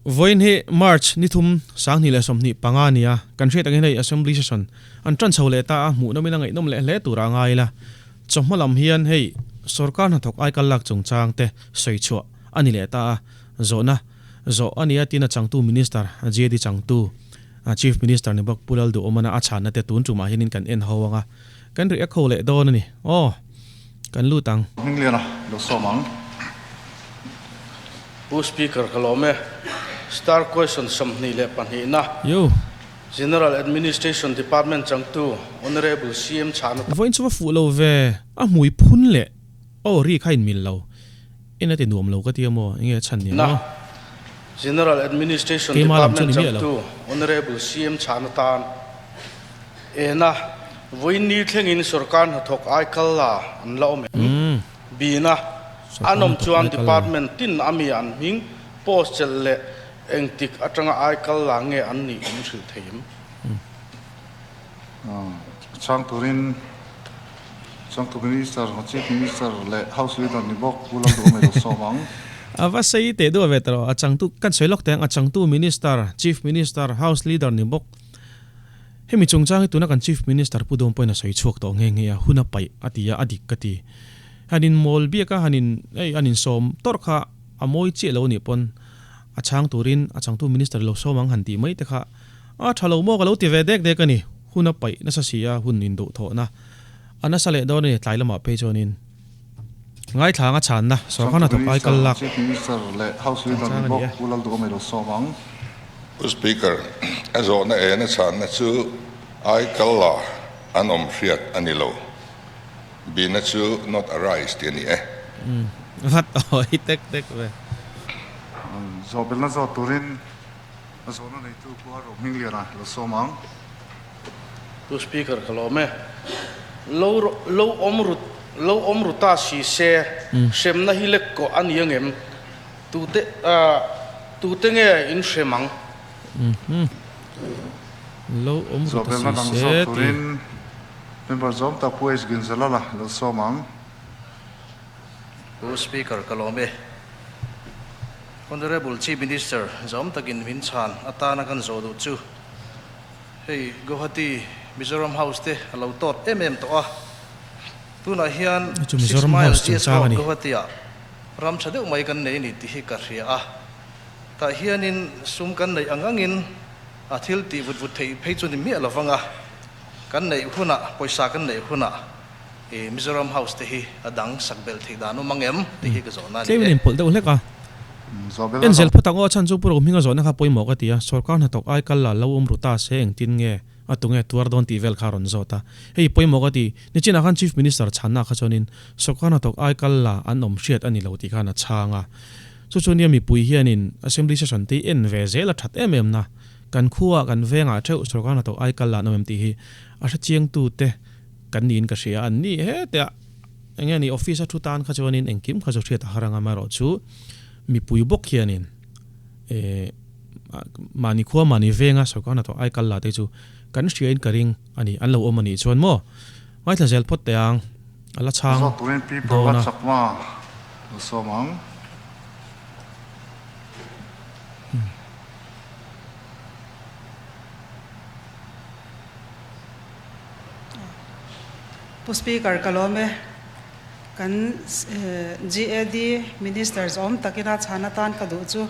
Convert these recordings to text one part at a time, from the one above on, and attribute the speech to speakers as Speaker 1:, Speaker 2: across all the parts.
Speaker 1: Vawiin hi March ni thum 2025 a ni a, kan hriat angin hei Assembly Session an tan chho leh ta a, hmuhnawmin a ngaihnawm leh hle turah a ngai ila. Chawhma lam hian hei sorkar hnathawk aikal lak chungchang te sawi chhuah a ni leh ta a, zawhna zawh a ni a tin a changtu Minister JD changtu Chief Minister ni bawk Pu Lalduhawmana a chhanna te tun tumah hianin kan en ho ang a, kan react ho leh dawn a ni. Aw, kan lut ang.
Speaker 2: Hmingliana lo sawm ang.
Speaker 3: Pu Speaker ka lawm e. Star Question 22 na.
Speaker 1: Yo.
Speaker 3: General Administration Department changtu Honourable CM Chhana ta.
Speaker 1: Vawiin chu va fuh lo ve, a hmui phun leh aw ri kha inmil lo. En a ti nuam lo ka ti a maw, enge a chhan ni
Speaker 3: ang aw. General Administration
Speaker 1: Keimah lam chu
Speaker 3: Department
Speaker 1: ni miah lo.
Speaker 3: changtu Honourable CM Chhana tan ena vawiin ni thlengin sorkar hnathawk aikal la an la awm em? Bina, an awm chuan department tin a mi an hming, post chelh leh engtik atanga aikal la nge an nih in hrilh thei em?
Speaker 2: Chhang turin Changtu Minister, Chief Minister leh House Leader ni bawk Pu Lalduhawm ei lo sawm ang.
Speaker 1: A va sei teh duah ve ta rawh. A changtu, kan sawi lawk teh ang, a changtu Minister, Chief Minister, House Leader ni bawk. Hemi chungchang hi tuna kan Chief Minister Pu Dawm pawhin a sawi chhuak tawh nghe nghe a, hun a paih a ti a, a dik ka ti. Han in mawl biak a, han in ei an in sawm tawrh kha a mawi chiah lo anih pawn a chhang turin a changtu Minister lo sawm ang han tih mai te kha a tha lo maw ka lo ti ve dek dek a ni. Hun a paih nasa si a, hun induhthawhna a nasa leh dawn a ni tlai lamah phei chuanin ngaithla anga chhanna
Speaker 2: sorkar
Speaker 1: hnathawk
Speaker 2: Changtu
Speaker 1: ai kal
Speaker 2: Minister,
Speaker 1: lak
Speaker 2: Chief Minister leh House Leader
Speaker 1: chungchang
Speaker 2: ni
Speaker 1: a ni
Speaker 2: bawk
Speaker 1: e.
Speaker 2: Pu Lalduhawm ei lo sawm ang.
Speaker 4: Pu Speaker, a zawhna en a chhanna chu ai kal la an awm hriat a ni lo. Bina chu not arise tih a ni e.
Speaker 1: Vat awi tek tek ve.
Speaker 2: Zawhbelna zawt turin a zawhna neitu Pu Arro Hmingliana lo sawm ang.
Speaker 3: Pu Speaker ka lawm e. Lo lo awm ru lo awm ru ta si se hremna hi lek kawh a ni angem? Tute tute nge in hrem ang?
Speaker 1: Lo awm ru ta
Speaker 2: Zawhbelna
Speaker 1: si
Speaker 2: dang
Speaker 1: se
Speaker 2: zawt
Speaker 1: ti.
Speaker 2: turin Member zawm tak Pu H Ginzalala lo sawm ang.
Speaker 5: Pu Speaker ka lawm e. Honourable Chief Minister zawm takin min chhan atana kan zawh duh chu hei Guwahati Mizoram House te a lo tawt em em tawh a. Tunah hian
Speaker 1: Chu
Speaker 5: Six
Speaker 1: Mizoram
Speaker 5: Mile
Speaker 1: House
Speaker 5: GS
Speaker 1: chungchang a
Speaker 5: Road
Speaker 1: ni.
Speaker 5: Guwahati ah ram tha deuh mai kan nei a ni tih hi ka hria a. Tah hianin sum kan neih ang angin a thil tih vut vut theih phei chu ni miah lovang a. Kan neih hunah, pawisa kan neih hunah i Mizoram House te hi a dang sak belh theih dan awm ang em tih hi ka zawhna a ni
Speaker 1: Tlem
Speaker 5: e.
Speaker 1: in pawlh deuh hlek a.
Speaker 2: Zawhbelna
Speaker 1: Enzel
Speaker 2: dang.
Speaker 1: phawt ang aw, a chhan chu Pu Rohminga zawhna kha pawimawh ka ti a, sorkar hnathawk ai kal la lo awm ru ta se engtin nge a tunge tuar dawn tih vel kha a rawn zawt a. Hei pawimawh ka ti, nichinah khan Chief Minister chhanna kha chuanin sorkar hnathawk ai kal la an awm hriat a ni lo tih khan a chhang a. Chu chu nia mipui hianin Assembly Session te hi en ve zel a that em em na. Kan khuaah kan vengah theuh sorkar hnathawk ai kal lah an awm em tih hi a hrechiangtu te kan niin ka hria a, an ni hetia eng nge ni office a thu tan kha chuanin engkim kha chu hriat a har ang a, amaherawh chu mipui bawk hianin eh mahni khua mahni venga sorkar hnathawk ai kal lah te chu kan hriain ka ring a ni, an lo awm a nih chuan maw ngaithla zel phawt teh ang a la chhang
Speaker 2: Zawt turin Pi
Speaker 1: dawn
Speaker 2: Prabhat
Speaker 1: a.
Speaker 2: Chakma lo sawm ang.
Speaker 6: Pu Speaker ka lawm e. Kan GAD Minister zawm takin a chhan atan ka duh chu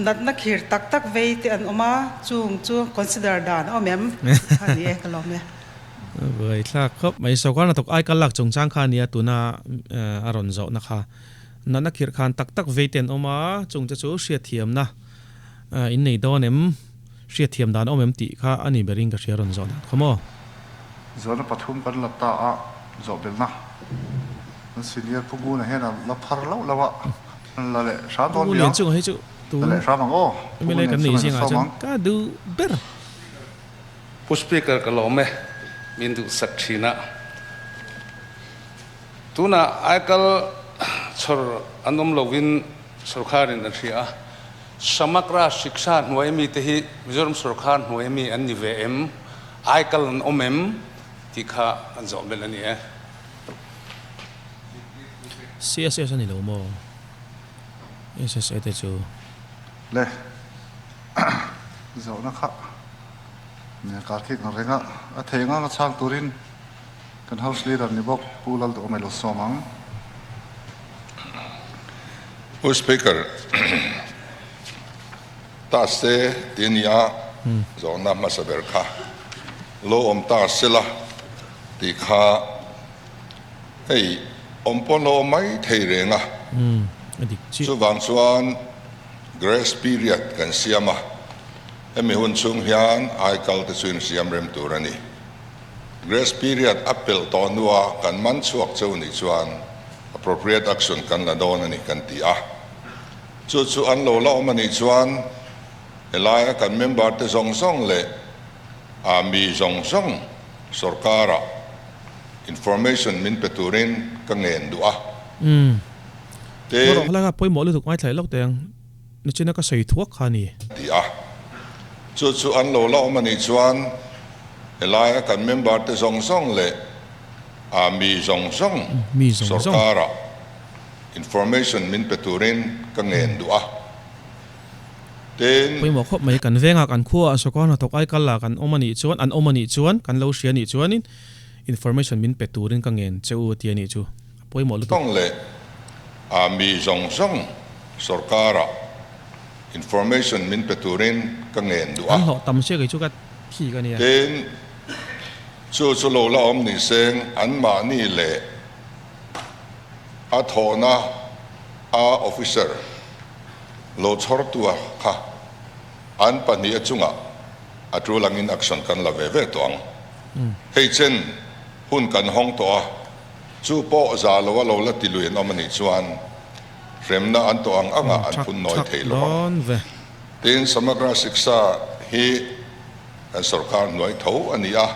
Speaker 6: natna khir tak tak vei te an awm a, chung chu consider dan a awm em? Tih kha a ni e, ka lawm e.
Speaker 1: Buaithlak khawp mai. Sorkar hnathawk aikal lak chungchang kha a nia tuna a rawn zawhna kha. Natna khirh khan tak tak vei te an awm a, chung te chu hriatthiamna in nei dawn em, hriatthiam dan a awm em tih kha a ni berin ka hria rawn zawh dan kha maw.
Speaker 2: Zawhna pathum kan la ta a, zawh belhna kan senior Pu Nguna hian a la phar loh loh a, an la leh hram dawn
Speaker 1: Pu
Speaker 2: niang,
Speaker 1: Lianchunga hi chu
Speaker 2: la leh
Speaker 1: tun
Speaker 2: hram ang aw, Pu
Speaker 1: MLA kan nei
Speaker 2: Lianchunga
Speaker 1: zingah
Speaker 2: sawm
Speaker 1: chuan
Speaker 2: ang.
Speaker 1: ka duh ber.
Speaker 7: Pu Speaker ka lawm e, min duhsak thin a. Tunah aikal chhawr an awm lovin sorkharin an hria a, Samagra Shiksha hnuai mite hi Mizoram sorkhar hnuai mi an ni ve em? Aikal an awm em? tih kha an zawh belh a ni e.
Speaker 1: CSS a ni lo maw? SSA te chu.
Speaker 2: Le. Zawhna kha nia karkik ang renga a thei anga nga chhang turin kan House Leader ni bawk Pu Lalduhawm ilo sawm ang.
Speaker 4: Pu Speaker, ta se ti a nia zawhna hmasa ber kha lo awm ta sela tih kha hei awm pawn lo awm mai thei reng a. Chuvang chuan Grace period kan siam a, hemi hun chhung hian aikal te chu insiam rem tur a ni. Grace period a pelh tawh hnua kan man chhuak cheu nih chuan appropriate action kan la dawn a ni kan ti a. Chu chu an lo la awm a nih chuan helaia kan member te zawng zawng leh a mi zawng zawng sorkara information min pe turin ka ngen duh a.
Speaker 1: Te. Rawh hlanga pawimawh lutuk ngaithla leh lawk teh ang, nichina ka sawi thuak kha a ni.
Speaker 4: Ti a. Chu chu an lo la awm a nih chuan helaia kan member te zawng zawng leh a mi zawng zawng
Speaker 1: Mi zawng zawng.
Speaker 4: sorkara information min pe turin ka ngen duh a. Tin.
Speaker 1: Pawimawh khawp mai, kan vengah kan khuaah sorkar hnathawk ai kal lah kan awm a nih chuan, an awm a nih chuan, kan lo hria a nih chuanin information min pe turin ka ngen che u a ti a nih chu. Pawimawh lutuk.
Speaker 4: Tawng leh a mi zawng zawng sorkara information min pe turin ka ngen duh a.
Speaker 1: An hlawh tam sia kei chu ka thik a nia.
Speaker 4: Tin, chu chu lo la awm ni seng anmahni leh a thawhna a officer lo chhawrtua kha an pahnih a chungah a tul angin action kan la ve ve tawh ang. Hei chen hun kan hawng tawh a. Chu pawh za lo a lo la ti lui an awm a nih chuan hremna an tawh ang angah an phun nawi thei lo ang. Tin, Samagra Shiksha hi kan sorkar hnuai tho a ni a,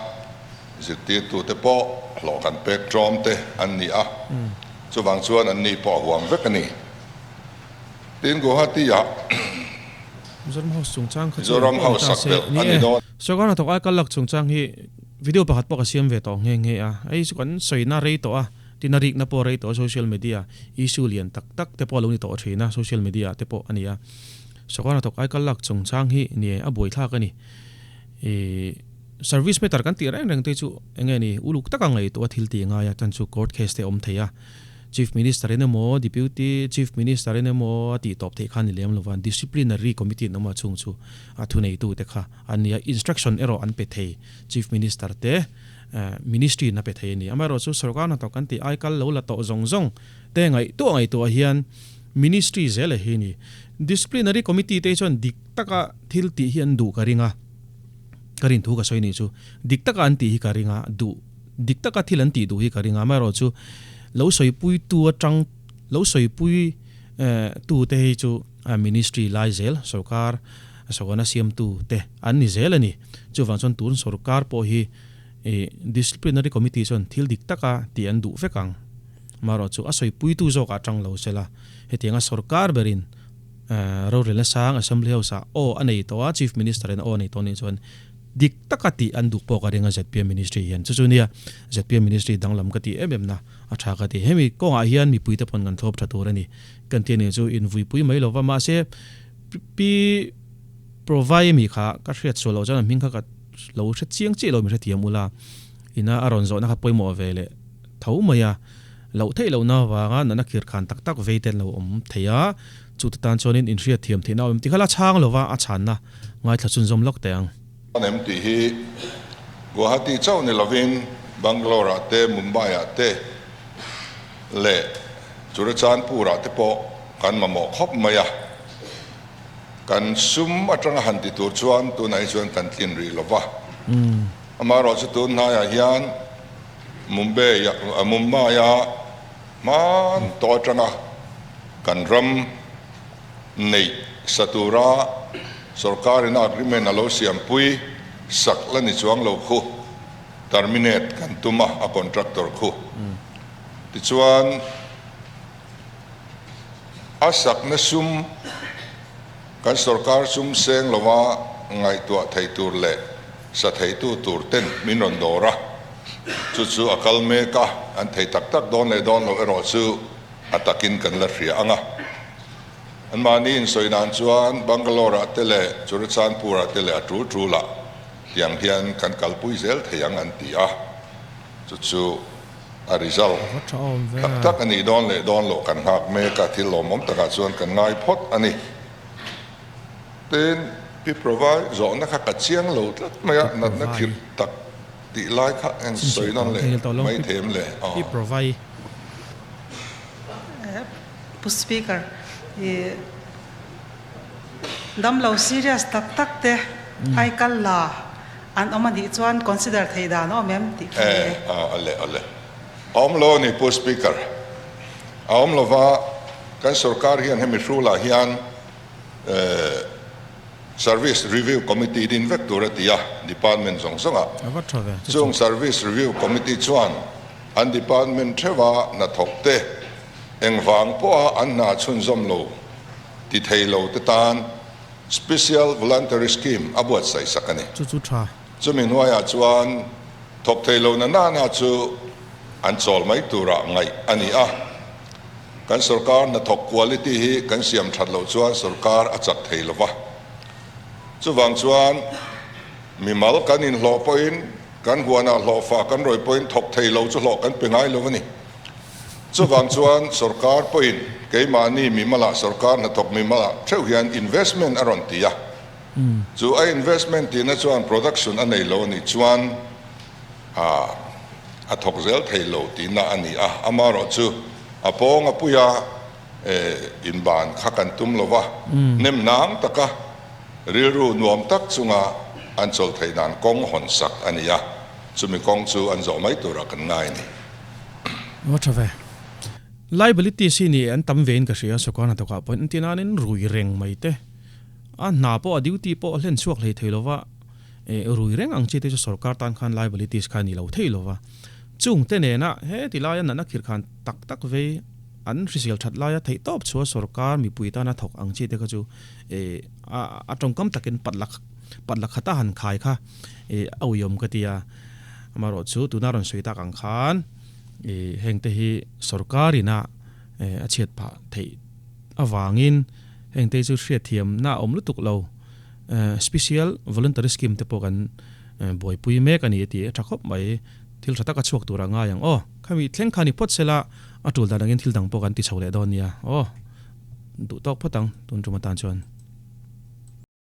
Speaker 4: zirtirtute pawh hlawh kan pek tlawm te an ni a, chuvang chuan an ni pawh a huam vek a ni. Tin, Guwahati-ah
Speaker 1: Mizoram House chungchang kha chu
Speaker 4: Mizoram
Speaker 1: engpawh ni
Speaker 4: House
Speaker 1: ta
Speaker 4: sak
Speaker 1: se
Speaker 4: belh
Speaker 1: ni
Speaker 4: a ni
Speaker 1: e.
Speaker 4: dawn.
Speaker 1: Sorkar hnathawk ai kal lak chungchang hi Video pakhat pawh ka siam ve tawh nghe nghe a, hei chu kan sawina rei tawh a, tina rikna pawh rei tawh a, social media issue lian tak tak te pawh a lo ni tawh thin a, social media ah te pawh a ni a. Sawrkar hnathawk aikal lak chungchang hi ni a buaithlak a ni. Ih service matter kan tih reng reng te chu eng nge ni uluk taka ngaihtuah a thil tih ngai a, chuan chu court case te a awm thei a. Chief Minister in emaw, Deputy Chief Minister in emaw a tih tawp theih kha a ni lem lo va, Disciplinary Committee an awm a chhung chu a thuneitute kha an ni a, instruction erawh an pe thei. Chief Minister te Ministry in a pe thei a ni. Amaherawhchu sorkar hnathawk kan tih ai kal lo la tawh zawng zawng te ngaihtuah ngaihtuah hian Ministry zel hi a ni. Disciplinary Committee te hi chuan dik taka thil tih hi an duh ka ring a, ka rin thu ka sawi nih chu. Dik taka an tih hi ka ring a, duh dik taka thil an tih duh hi ka ring a. Amaherawhchu lo sawipuitu atang lo sawipui tu te hi chu Ministry lai zel sorkar Sawkana siamtu te an ni zel a ni. Chuvang chuan tun sorkar pawh hi Disciplinary Committee chuan thil dik taka tih an duh vek ang. Amaherawh chu a sawipuitu zawkah atang lo sela, hetianga sorkar berin rorelna sang Assembly House-ah aw a nei tawh a, Chief Minister-in aw a nei tawh anih chuan dik taka tih an duh pawh ka ring a zpm Ministry hian. Chu chu nia zpm Ministry danglam ka tih em em na a tha ka ti. Hemi kawngah hian mipuite pawn kan thlawp tha tur a ni. Kan tih anih chu invuipui mai lova mahse Pi Provai mi kha ka hriat sual loh chuan a hming kha ka lo hre chiang chiah lo mi hrethiam ula ina a rawn zawhna kha pawimawh ve leh tho mai a, loh theih lohna avanga natna khir khan tak tak vei te an lo awm thei a, chute tan chuanin inhriat thiam theihna a awm tikha la chhang lova a chhanna ngaithla chhunzawm lawk teh ang.
Speaker 4: An em tih hi Guwahati chauh ni lovin Bangalore ah te Mumbai ah te leh Churachandpur ah te pawh kan mamawh khawp mai a, kan sum atanga han ti tur chuan tunah hi chuan kan tlin rih lo va. Amaherawhchu tun hnaiah hian Mumbai Mumbai-a hman tawh atanga kan ram neih sa tura sorkarin a agreement a lo siampui sak la ni chuang lo khu terminate kan tum a, a contractor khu. Tichuan. A sakna sum kan sorkar sum seng lova ngaihtuah thei tur leh sa theitu tur ten min rawn dawr a, chu chu a kal mek a, an thei tak tak dawn leh dawn loh erawh chu a takin kan la hria ang a. Anmahni insawi nan chuan Bangalore-ah te leh Churachandpur-ah te leh a tul tulah tiang hian kan kalpui zel thei ang an ti a, chu chu a result tak tak a nih dawn leh dawn loh kan nghak mek a, thil lawmawm takah chuan kan ngai phawt a ni. Tin, Pi Provai zawhna kha ka chiang lo tlat mai a, natna khirh tak tih lai kha en sawi nawn leh mai them le aw.
Speaker 1: Pi Provai.
Speaker 6: Pu Speaker, i damlo serious tak tak te ai kal la an awm a nih chuan consider theih dan a awm em tih kha ni e.
Speaker 4: E, a le, a le. A awm lo a ni Pu Speaker. A awm lova kan sorkar hian hemi hrulah hian Service Review Committee din vek tur a ti a, Department zawng zawngah. Chung Service Review Committee chuan an Department theuha hnathawk te engvang pawha an hna chhunzawm lo ti thei lo te tan Special Voluntary Scheme a buatsaih sak a ni. Chumi hnuaiah chuan thawk thei lo na nana chu an chawl mai turah ngaih a ni a. Kan sorkar hnathawk quality hi kan siam that loh chuan sorkar a chak thei lo va. Chuvang chuan mimal kan inhlawh pawhin kan huanah hlawhfa kan rawi pawhin thawk thei lo chu hlawh kan pe ngai lo a ni. Chuvang chuan sorkar pawhin keimahni mimalah sorkar hnathawk mimalah theuh hian investment a rawn ti a. Chu a investment tihna chuan production a nei lo a nih chuan a thawk zel thei lo tihna a ni a, amaherawhchu a pawng a puia inban kha kan tum lo va, nem nang taka rilru nuam tak chunga an chawlh theih dan kawng hawn sak a ni a, chumi kawng chu an zawh mai turah kan ngai a ni.
Speaker 1: Aw tha ve. Liabilities hi ni an tam vein ka hria, sawrkar hnathawkah pawhin an ti nanin rui reng mai te, a hna pawh a duty pawh a hlen chhuak hlei thei lo va, Rui reng ang chi te chu sorkar tan khan liabilities kha a ni lo thei lo va. Chung te nena heti laia natna khirh khan tak tak vei an hrisel that laia theih tawp chhuah sorkar mipui tana thawk ang chi te kha chu a tawngkam takin patla patla khata han khai kha a uiawm ka ti a. Amaherawh chu tuna rawn sawi tak ang khan heng te hi sorkar ina a chhiat phah theih avangin heng te chu hriatthiamna a awm lutuk lo. Special Voluntary Scheme te pawh kan buaipui mek a ni a ti a tha khawp mai. Thil tha tak a chhuak tur a ngai ang aw. Khami thleng kha ni phawt sela a tul dan angin thil dang pawh kan ti chho leh dawn nia aw. Duh tawk phawt ang tun tum atan chuan.